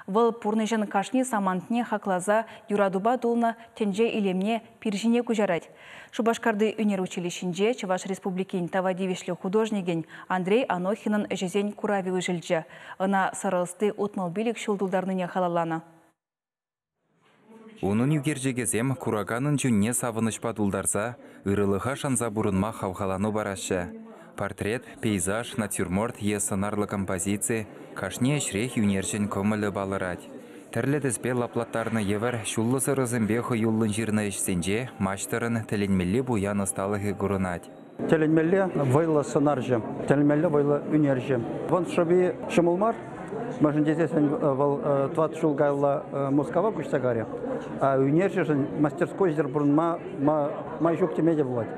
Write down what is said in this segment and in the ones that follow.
Вӑл пурнӑҫӑн кашни самантне хакласа юратупа тулнӑ тӗнче илемне пир ҫине куҫарать. Шупашкарти ӳнер училищинче Чӑваш Республикин тава тивӗҫлӗ художникӗн Андрей Анохинӑн ӗҫӗсен куравӗ уҫӑлчӗ. Ӑна сӑрӑ ӑсти 65 ҫул тултарнине халалланӑ. Унӑн ӳкерчӗкӗсем кураканӑн чунне савӑнӑҫпа тултарса ырӑлӑха шанса пурӑнма хавхалану параҫҫӗ. Портрет, пейзаж, натюрморт е сӑнарлӑ композици кашни ӗҫрех ӳнерҫӗн кӑмӑлӗ палӑрать. Тӗрлӗ тӗспе лаплаттарнӑ евӗр ҫуллӑ сӑрӑсемпе хӑюллӑн ҫырнӑ ӗҫсенче маҫтӑрӑн тӗлӗнмелле пуян ӑсталӑхӗ курӑнать. Тӗлӗнмелле вӑйлӑ сӑнарҫӑ, тӗлӗнмелле вӑйлӑ ӳнерҫӗ. Вӑл шӑпи ҫӑмӑл мар, мӗншӗн тесессӗн вӑл 4 ҫул каялла Мускава куҫса кайрӗ. Ӳнерҫӗшӗн мастерскойсӑр пурӑнма май ҫук теме те пулать.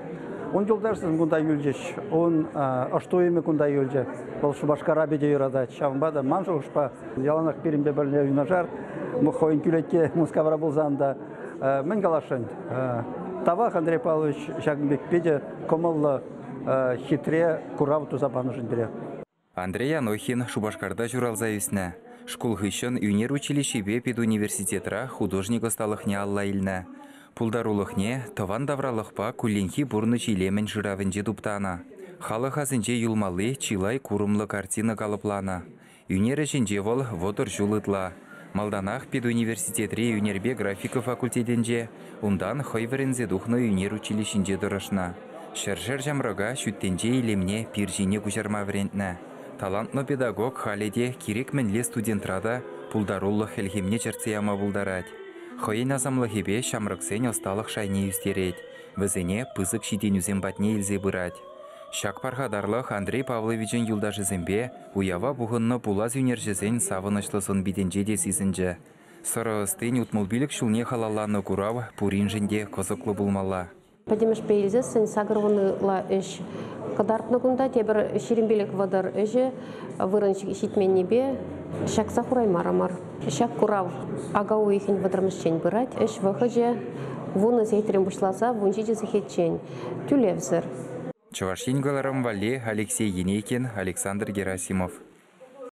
Ун юлташӗсем кунта юлчӗҫ, ун ӑш туйӑмӗ кунта юлчӗ. Вӑл Шупашкара питӗ юратать. Ҫавӑнпа та ман шухӑшпа яланах пирӗнпе пӗрле юнашар, хӑйӗн кӳлетке Мускавра пулсан та. Мӗн каласшӑн? Тавах, Андрей Павлович, ҫакӑн пек питӗ кӑмӑллӑ, хитре курав туса панӑшӑн пире. Андрей Анохин Шупашкарта ҫуралса ӳснӗ. Шкул хыҫҫӑн ӳнер училищипе педуниверситетра художник ӑсталӑхне алла илнӗ. Пултарулӑхне тӑван тавралӑхпа кулленхи пурнӑҫ илемӗн шыравӗнче туптанӑ. Халӑх асӗнче юлмалли чылай курӑмлӑ картина калӑпланӑ. Ӳнер ӗҫӗнче вӑл 30 ҫул ытла. Малтанах педуниверситетри ӳнерпе графика факультетӗнче, унтан хӑй вӗренсе тухнӑ ӳнер училищинче тӑрӑшнӑ. Ҫӗршер ҫамрӑка ҫут тӗнче илемне пир ҫине куҫарма вӗрентнӗ. Талантлӑ педагог халӗ те кирек мӗнле студентра та пултарулӑх хӗлхемне чӗртсе яма пултарать. Хӑйӗн асамлӑхӗпе ҫамрӑксен ӑсталӑх шайне ӳстерет, вӗсене пысӑк ҫитӗнӳсем патне илсе пырать. Ҫак пархатарлӑх Андрей Павловичӑн юлташӗсемпе уява пухӑннӑ пулас ӳнерҫӗсен савӑнӑҫлӑ сӑн-питӗнче те сисӗнчӗ. Сӑрӑ ӑстин 65 ҫулне халалланӑ курав пуриншӗн те кӑсӑклӑ пулмалла. Пӗтӗмӗшпе илсессӗн 80 ытла ӗҫ кӑтартнӑ кунта, тепӗр 25-30 ӗҫӗ вырӑн ҫитменнипе ҫакса хураймарӑмӑр. Ҫак курав ака уйӑхӗн 30-мӗшчен пырать. Ӗҫ вӑхӑчӗ 10 сехетрен пуҫласа 17 сехетчен. Тӳлевсӗр. Чӑваш Ен кӑларӑм валли Алексей Енейкин, Александр Герасимов.